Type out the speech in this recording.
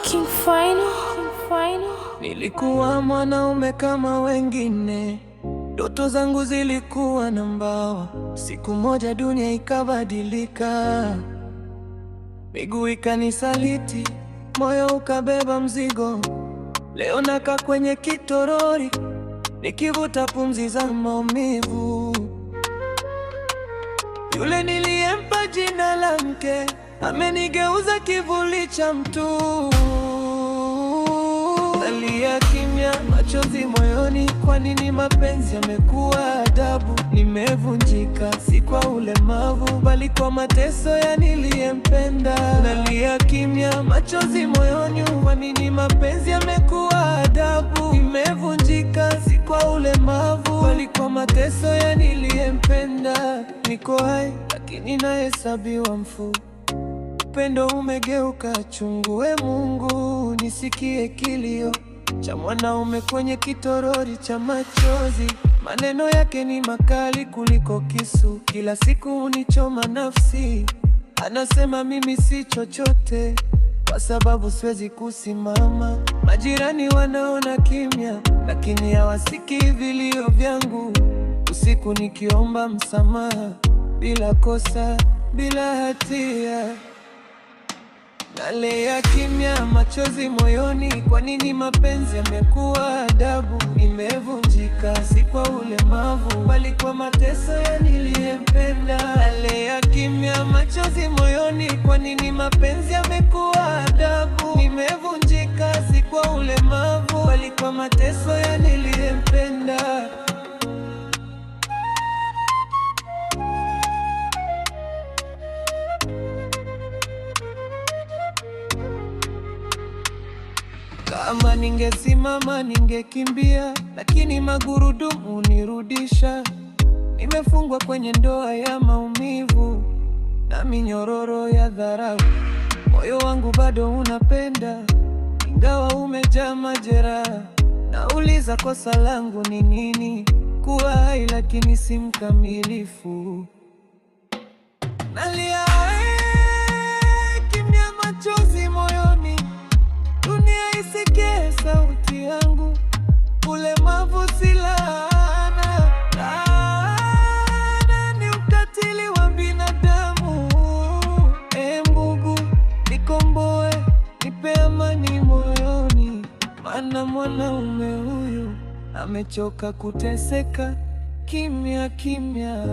King Final, King Final. Nilikuwa mwanaume kama wengine, ndoto zangu zilikuwa na mbawa. Siku moja dunia ikabadilika, miguu ikanisaliti, moyo ukabeba mzigo. Leo nakaa kwenye kitorori, nikivuta pumzi za maumivu. Yule niliyempa jina la mke amenigeuza kivuli cha mtu. Nalia kimya, machozi moyoni. Kwa nini mapenzi yamekuwa adabu? Nimevunjika, si kwa ulemavu, bali kwa mateso ya niliyempenda. Nalia kimya, machozi moyoni. Kwa nini mapenzi yamekuwa adabu? Nimevunjika, si kwa ulemavu, bali kwa mateso ya niliyempenda. Niko hai, lakini nahesabiwa mfu. Upendo umegeuka chungu. E Mungu, nisikie kilio cha mwanaume kwenye kitorori cha machozi. Maneno yake ni makali kuliko kisu, kila siku hunichoma nafsi. Anasema mimi si chochote kwa sababu siwezi kusimama. Majirani wanaona kimya, lakini hawasikii vilio vyangu. Usiku nikiomba msamaha, bila kosa, bila hatia. Nalia kimya, machozi moyoni. Kwa nini mapenzi yamekuwa adabu? Nimevunjika, si kwa ulemavu, bali kwa mateso ya niliyempenda. Nalia kimya, machozi moyoni. Kwa nini mapenzi yamekuwa adabu? Nimevunjika, si kwa ulemavu, bali kwa mateso ya niliyempenda. Kama ningesimama ningekimbia, lakini magurudumu hunirudisha. Nimefungwa kwenye ndoa ya maumivu na minyororo ya dharau. Moyo wangu bado unapenda, ingawa umejaa majeraha. Nauliza, kosa langu ni nini? Kuwa hai lakini si mkamilifu. Nalia kimya, machozi moyoni. Dunia isikie sauti yangu. Ulemavu si laana, laana ni ukatili wa binadamu. E Mungu, nikomboe, nipe amani moyoni, maana mwanaume huyu amechoka kuteseka kimya kimya.